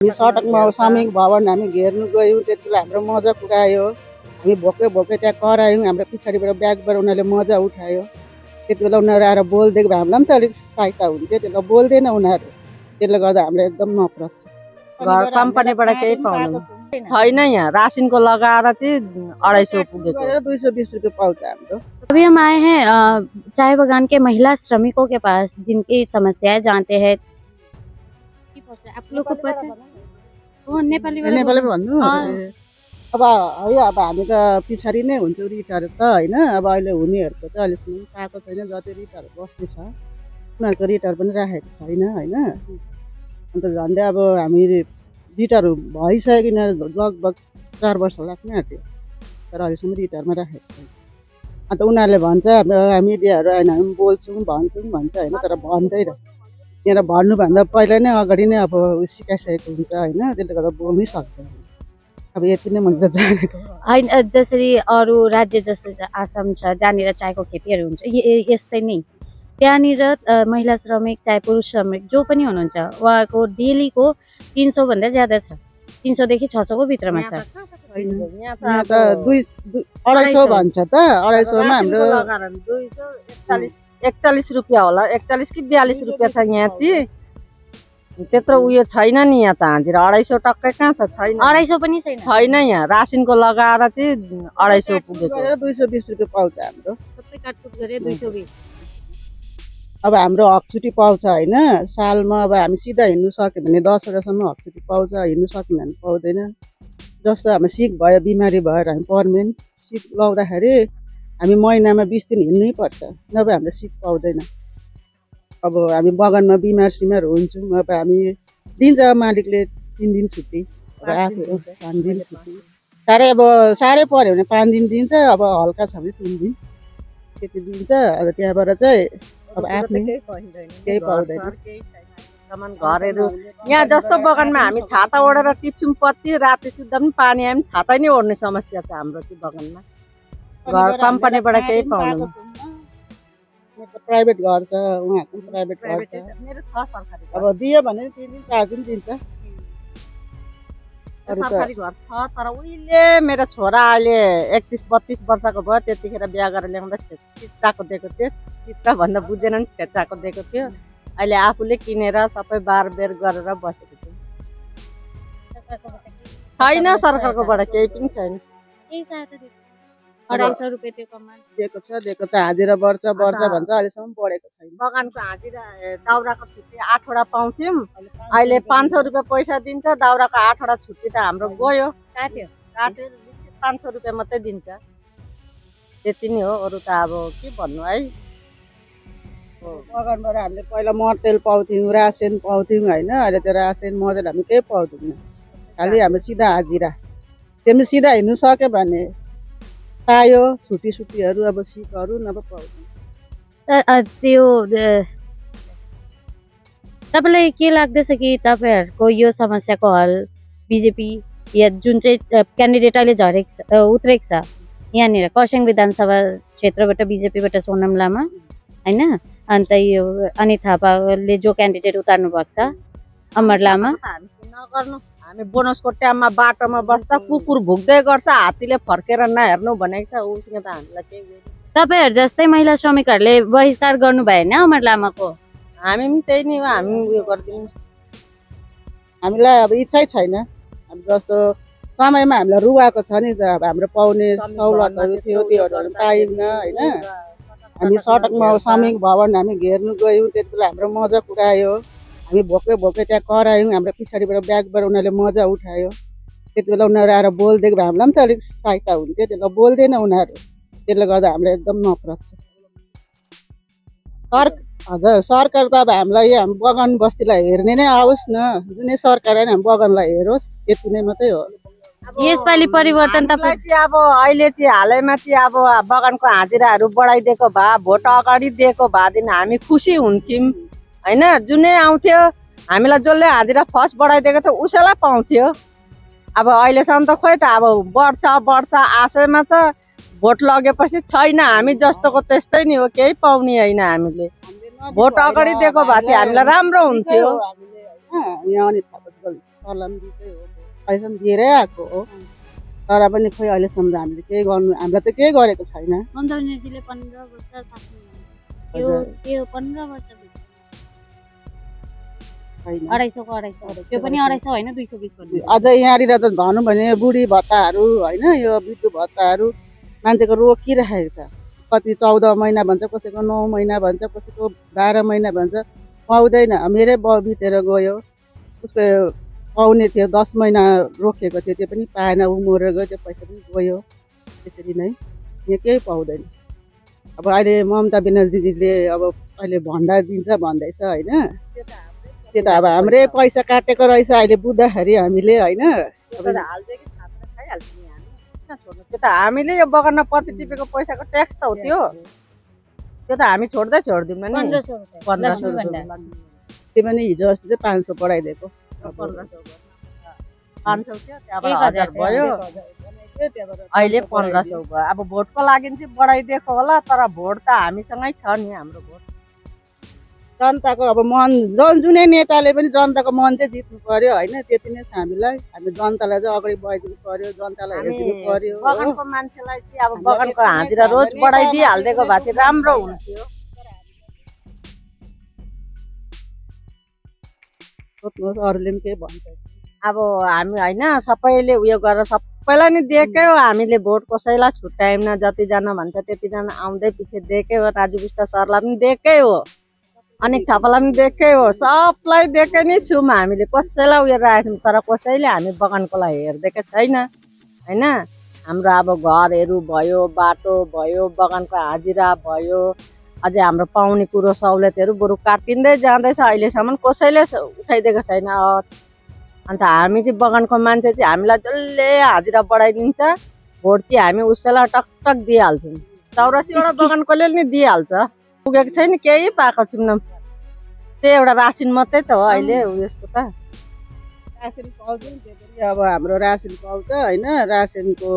हामी सडकमा सामूहिक भवन हामी घेर्नु गयौँ, त्यति बेला हाम्रो मजा पुऱ्यायो। हामी भोकै भोकै त्यहाँ करायौँ, हाम्रो पछाडिबाट ब्यागबाट उनीहरूले मजा उठायो। त्यति बेला उनीहरू आएर बोलिदिएको भए हामीलाई पनि त अलिक सहायता हुन्थ्यो। त्यति बेला बोल्दैन उनीहरू, त्यसले गर्दा हामीलाई एकदम नफरत छ। घर कम्पनीबाट केही पाउनु छैन। यहाँ रासिनको लगाएर चाहिँ 250 पुगेको, 220 रुपियाँ पाउँछ हाम्रो। अभी हम आए हैं चाय बागान के महिला श्रमिकों के पास, जिनकी समस्याएं जानते हैं। आप लोग को पता है वो नेपाली भन्नु अब हामी त पछाडि नै हुन्छौँ रिटायर त होइन। अब अहिले हुनेहरूको चाहिँ अहिलेसम्म पाएको छैन। जति रिटायर बस्ने छ उनीहरूको रिटायर पनि राखेको छैन होइन। अन्त झन्डै अब हामी रिटायर भइसक्यो, लगभग 4 वर्ष लाग्ने आँट्यो, तर अहिलेसम्म रिटायरमा राखेको छैन। अन्त उनीहरूले भन्छ मिडियाहरू आएन हामी बोल्छौँ भन्छौँ भन्छ होइन, तर भन्दैन। यहाँ भन्नुभन्दा पहिला नै अगाडि नै अब सिकाइसकेको हुन्छ होइन, त्यसले गर्दा बोल्नै सक्दैन। अब यति नै मैले जानेको होइन। जसरी अरू राज्य जस्तो आसाम छ जहाँनिर चायको खेतीहरू हुन्छ, यस्तै नै त्यहाँनिर महिला श्रमिक चाहे पुरुष श्रमिक जो पनि हुनुहुन्छ उहाँको डेलीको 300 भन्दा ज्यादा छ। 300 देखि 600 को भित्रमा छ। यहाँ त 250 भन्छ त। 250 मा हाम्रो 41 रुपियाँ होला, 41 कि 42 रुपियाँ छ यहाँ चाहिँ। त्यत्रो उयो छैन नि यहाँ त हाजिरा। 250 टक्कै कहाँ छ? छैन, 250 पनि छैन यहाँ रासिनको लगाएर चाहिँ 250 पुगेको, 220 रुपियाँ पाउँछ हाम्रो। सबै काटकुट गरे 220। अब हाम्रो हक छुट्टी पाउँछ होइन। सालमा अब हामी सिधा हिँड्नु सक्यो भने 10 वटासम्म हक छुट्टी पाउँछ, हिँड्नु सक्यो भने पाउँदैन। जस्तो हामी सिक भयो, बिमारी भएर हामी पर्मेन्ट सिक लाउँदाखेरि हामी महिनामा 20 दिन हिँड्नै पर्छ, नभए हाम्रो सिक पाउँदैन। अब हामी बगानमा बिमार सिमार हुन्छौँ, अब हामी दिन्छ मालिकले 3 दिन छुट्टी, अब आफू 5 दिन छुट्टी। साह्रै पऱ्यो भने 5 दिन दिन्छ, अब हल्का छ भने 3 दिन त्यति दिन्छ। अब त्यहाँबाट चाहिँ अब आफ्नै केही पाउँदैन। सामान घरहरू यहाँ जस्तो बगानमा हामी छाता ओढेर टिप्छौँ, पत्ती राति सुत्दा पनि पानी आयो भने छाता नै ओढ्ने समस्या छ हाम्रो चाहिँ बगानमा। घर कम्पनीबाट केही पाउनु। प्राइभेट घर छ, उहाँहरूको प्राइभेट घर छ। मेरो छ सरकारी, अब दियो भने 3 दिन 4 दिन दिन्छ। सरकारी घर छ, तर उहिले मेरो छोरा अहिले 31-32 वर्षको भयो, त्यतिखेर बिहा गरेर ल्याउँदा चित्राको दिएको थियो। चित्रा भन्दा बुझेन नि, छेचाको दिएको थियो। अहिले आफूले किनेर सबै बारबेर गरेर बसेको थियो। छैन, सरकारकोबाट केही पनि छैन। 250 रुपियाँ त्यो कमान दिएको छ। हाजिरा बढ्छ भन्छ, अहिलेसम्म बढेको छैन। बगानको हाजिरा दाउराको छुट्टी 8 वटा पाउँथ्यौँ, अहिले 500 रुपियाँ पैसा दिन्छ। दाउराको 8 वटा छुट्टी त हाम्रो गयो, काट्यो 500 रुपियाँ मात्रै दिन्छ। त्यति नै हो, अरू त अब के भन्नु है। बगानबाट हामीले पहिला मटेल पाउँथ्यौँ, रासन पाउँथ्यौँ होइन। अहिले त्यो रासन मटेल हामी केही पाउँदैनौँ, खालि हाम्रो सिधा हाजिरा। तिमी सिधा हिँड्नु सक्यो भने पायो छुट्टीहरू, अब सिकहरू नभए पाउँदैन। त्यो तपाईँलाई के लाग्दैछ कि तपाईँहरूको यो समस्याको हल बिजेपी या जुन चाहिँ क्यान्डिडेट अहिले उत्रेको छ यहाँनिर खरसाङ विधानसभा क्षेत्रबाट बिजेपीबाट सोनम लामा होइन, अन्त यो अनित थापाले जो क्यान्डिडेट उतार्नु भएको छ अमर लामा, नगर्नु। हामी बोनसको टाइममा बाटोमा बस्दा कुकुर भुक्दै गर्छ, हात्तीले फर्केर नहेर्नु भनेको छ। उसँग त हामीलाई केही तपाईँहरू जस्तै महिला श्रमिकहरूले बहिष्कार गर्नु भएन अमर लामाको? हामी पनि त्यही नै हो, हामी उयो गरिदिउँ। हामीलाई अब इच्छै छैन। अब जस्तो समयमा हामीलाई रुवाएको छ नि, अब हाम्रो पाउने सहुलियतहरू थियो त्योहरू पाइएन होइन। हामी सडकमा सामूहिक भवन हामी घेर्नु गयौँ, त्यति बेला हाम्रो मजा पुऱ्यायो। हामी भोकै भोकै त्यहाँ करायौँ, हाम्रो पछाडिबाट ब्यागबाट उनीहरूले मजा उठायो। त्यति बेला उनीहरू आएर बोलिदिएको भए हामीलाई पनि त अलिक सहायता हुन्थ्यो, त्यसले बोल्दैन उनीहरू, त्यसले गर्दा हामीलाई एकदम नफरत छ। हजुर, सरकार त अब हामीलाई यहाँ बगान बस्तीलाई हेर्ने नै आओस् न, जुनै सरकार होइन हामी बगानलाई हेरोस्, त्यति नै मात्रै हो। यसपालि परिवर्तन तपाईँ अब अहिले चाहिँ हालैमा चाहिँ अब बगानको हाजिराहरू बढाइदिएको भए, भोट अगाडि दिएको भएदेखि हामी खुसी हुन्थ्यौँ होइन। जुनै आउँथ्यो हामीलाई जसले हाजिरा फर्स्ट बढाइदिएको थियो उसैलाई पाउँथ्यो। अब अहिलेसम्म त खोइ त अब बढ्छ आशैमा छ, भोट लगेपछि छैन। हामी जस्तोको त्यस्तै नि हो, केही पाउने होइन। हामीले भोट अगाडि दिएको भए चाहिँ हामीलाई राम्रो हुन्थ्यो। सल्लाह दिँदै हो अहिलेसम्म दिएरै आएको हो तर पनि खोइ अहिलेसम्म हामीले केही गर्नु हामीलाई त केही गरेको छैन ममता ब्यानर्जीले 15 वर्ष शासन हजुर। त्यो 15 वर्ष छैन 250 त्यो पनि 250 होइन 220 भन्नु अझ यहाँनिर त भनौँ भने बुढी भत्ताहरू होइन यो वृद्धु भत्ताहरू मान्छेको रोकिरहेको छ कति 14 महिना भन्छ कसैको 9 महिना भन्छ कसैको 12 महिना भन्छ पाउँदैन मेरै बाउ बितेर गयो उसको पाउने थियो 10 महिना रोकेको थियो त्यो पनि पाएन ऊ मरेर गयो त्यो पैसा पनि गयो त्यसरी नै यहाँ केही पाउँदैन अब अहिले ममता ब्यानर्जीले अब अहिले भण्डार दिन्छ भन्दैछ होइन त्यो त अब हाम्रै पैसा काटेको रहेछ अहिले बुझ्दाखेरि हामीले होइन त्यो त हामीले यो बगानमा पत्ती टिपेको पैसाको ट्याक्स त हो त्यो त हामी छोड्दै छोड्दिउँ नि 1500 रुपैयाँ लक्ष्मी भण्डार त्यो पनि हिजो अस्ति चाहिँ 500 बढाइदिएको 500 थियो त्यहाँबाट 1000 1000 भयो अहिले 1500 भयो अब भोटको लागि चाहिँ बढाइदिएको होला तर भोट त हामीसँगै छ नि हाम्रो भोट जनताको अब मन जुनै नेताले पनि जनताको मन चाहिँ जित्नु पर्यो होइन त्यति नै छ हामीलाई हामी जनतालाई चाहिँ अगाडि बढाइदिनु पर्यो जनतालाई हेरिदिनु पर्यो हो। बगानको मान्छेलाई चाहिँ अब बगानको हाजिरा रोज बढाइदिइ हालिदिएको भए चाहिँ राम्रो हुन्थ्यो सोध्नुहोस् अरूले पनि केही भन्छ अब हामी होइन सबैले उयो गरेर सबैलाई नै दिएकै हो हामीले भोट कसैलाई छुट्याएन जतिजना भन्छ त्यतिजना आउँदै पछि दिएकै हो राजु विष्ट सरलाई पनि दिएकै हो अनिक थापालाई पनि दिएकै हो सबलाई दिएकै नै छौँ हामीले कसैलाई उयो राखेको तर कसैले हामी बगानकोलाई हेरिदिएको छैन होइन हाम्रो अब घरहरू भयो बाटो भयो बगानको हाजिरा भयो अझै हाम्रो पाउने कुरो सहुलियतहरू बरु काटिँदै जाँदैछ अहिलेसम्म कसैले उठाइदिएको छैन अन्त हामी चाहिँ बगानको मान्छे चाहिँ हामीलाई जसले हाजिरा बढाइदिन्छ भोट चाहिँ हामी उसैलाई टकटक दिइहाल्छौँ 84वटा बगानकोले नि दिइहाल्छ पुगेको छैन केही पाएको छैनौँ त्यही एउटा रासिन मात्रै त हो अहिले उयसको त रासिन पाउँछ नि त्यो पनि अब हाम्रो रासिन पाउँछ होइन रासिनको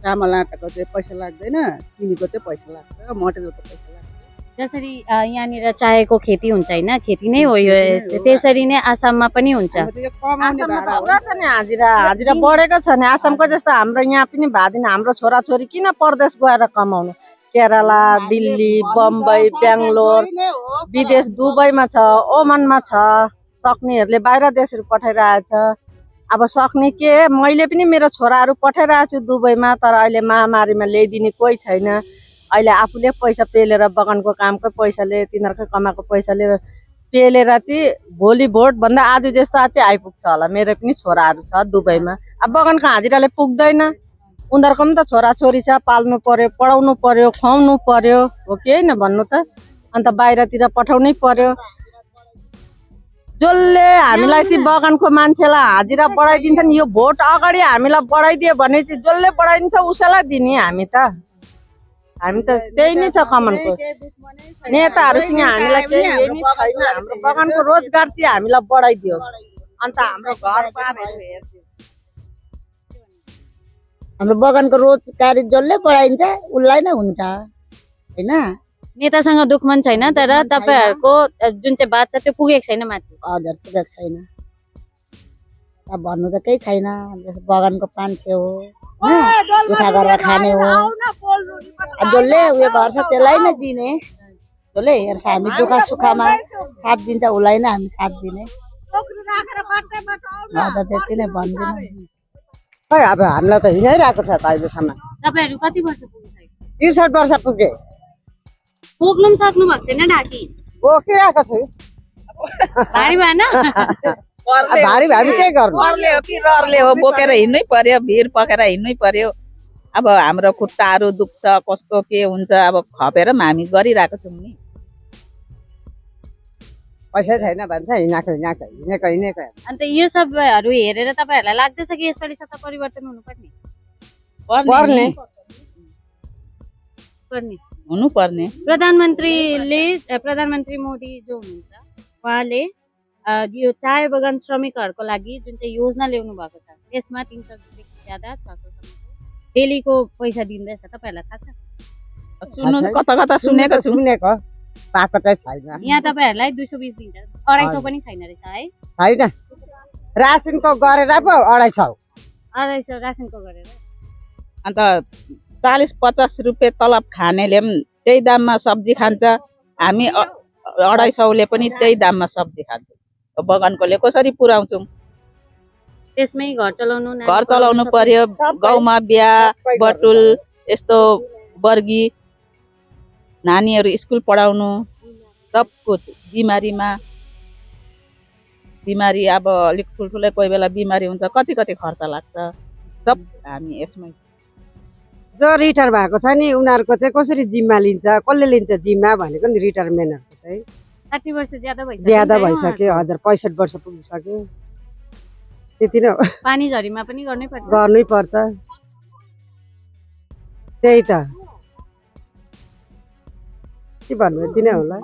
चामल आँटाको चाहिँ पैसा लाग्दैन चिनीको चाहिँ पैसा लाग्छ मटेरको पैसा लाग्छ जसरी यहाँनिर चाहेको खेती हुन्छ होइन खेती नै हो यो त्यसरी नै आसाममा पनि हुन्छ अब त्यो कमाउने आसाममा भाडा त पुरा छ नि हाजिरा बढेको छ नि आसामको जस्तो हाम्रो यहाँ पनि भएन हाम्रो छोराछोरी किन परदेश गएर कमाउनु केरला दिल्ली बम्बई बेङ्गलोर विदेश दुबईमा छ ओमनमा छ सक्नेहरूले बाहिर देशहरू पठाइरहेछ अब सक्ने के मैले पनि मेरो छोराहरू पठाइरहेको छु दुबईमा तर अहिले महामारीमा ल्याइदिने कोही छैन अहिले आफूले पैसा पेलेर बगानको कामकै पैसाले तिनीहरूकै कमाएको पैसाले पेलेर चाहिँ भोलि भोटभन्दा आज जस्तो चाहिँ आइपुग्छ होला मेरो पनि छोराहरू छ दुबईमा अब बगानको हाजिराले पुग्दैन उनीहरूको पनि त छोराछोरी छ पाल्नु पर्यो पढाउनु पर्यो खुवाउनु पर्यो हो कि होइन भन्नु त अन्त बाहिरतिर पठाउनै पर्यो जसले हामीलाई चाहिँ बगानको मान्छेलाई हाजिरा बढाइदिन्छ नि यो भोट अगाडि हामीलाई बढाइदियो भने चाहिँ जसले बढाइदिन्छ उसैलाई दिने हामी त त्यही नै छ कमानको नेताहरूसँग हामीलाई केही यही नै छैन हाम्रो बगानको रोजगार चाहिँ हामीलाई बढाइदियोस् अन्त हाम्रो घरबारहरू हेरिदियो हाम्रो बगानको रोजगारी जसले बढाइन्छ उसलाई नै हुन्छ होइन नेतासँग दुखमन छैन तर तपाईँहरूको जुन चाहिँ बात छ त्यो पुगेको छैन माथि हजुर पुगेको छैन अब भन्नु त केही छैन बगानको मान्छे हो दुःख गरेर खाने हो जसले उयो गर्छ त्यसलाई नै दिने जसले हेर्छ हामी दुःख सुखमा साथ दिन्छ उसलाई नै हामी साथ दिने हजुर त्यति नै भन्दिनँ खै अब हामीलाई त हिँडाइरहेको छ त अहिलेसम्म तपाईँहरू कति वर्ष पुग्नु 63 वर्ष पुगे पुग्नु पनि सक्नु भएको छैन ढाकी बोकिरहेको छु भारी भएन भारी भए पनि के गर्नु रहरले हो कि रहरले हो बोकेर हिँड्नै पर्यो भिर पकेर हिँड्नै पर्यो अब हाम्रो खुट्टाहरू दुख्छ कस्तो के हुन्छ अब खपेर पनि हामी गरिरहेको छौँ नि पैसा छैन भन्छ हिँडेको अन्त यो सबहरू हेरेर तपाईँहरूलाई लाग्दैछ कि यसपालि सत्ता परिवर्तन हुनुपर्ने पर्ने पर्ने हुनुपर्ने प्रधानमन्त्री मोदी जो हुनुहुन्छ उहाँले यो चाय बगान श्रमिकहरूको लागि जुन चाहिँ योजना ल्याउनु भएको छ त्यसमा 300 ज्यादा 600 डेलीको पैसा दिँदैछ तपाईँहरूलाई थाहा छ सुन्नु कता कता सुनेको छु पाएको चाहिँ छैन यहाँ तपाईँहरूलाई 220 दिन्छ 250 पनि छैन रहेछ है छैन रासिनको गरेर पो 250। 250 रासनको गरेर अन्त 40-50 रुपियाँ तलब खानेले पनि त्यही दाममा सब्जी खान्छ, हामी 250ले पनि त्यही दाममा सब्जी खान्छौँ। बगानकोले कसरी पुर्याउँछौँ? त्यसमै घर चलाउनु घर चलाउनु पर्यो, गाउँमा बिहा बटुल यस्तो वर्गी नानीहरू स्कुल पढाउनु, सब कुछ बिमारी अब अलिक ठुल्ठुलै कोही बेला बिमारी हुन्छ, कति खर्च लाग्छ, सब हामी यसमै। जो रिटायर भएको छ नि उनीहरूको चाहिँ कसरी जिम्मा लिन्छ, कसले लिन्छ जिम्मा भनेको नि रिटायरमेन्टहरूको चाहिँ 60 वर्ष ज्यादा भइसक्यो ज्यादा भइसक्यो। हजुर 65 वर्ष पुगिसक्यो, त्यति नै हो। पानी झरीमा पनि गर्नै पर्छ। गर्नै पर्छ, त्यही त के भन्नु यति नै होला।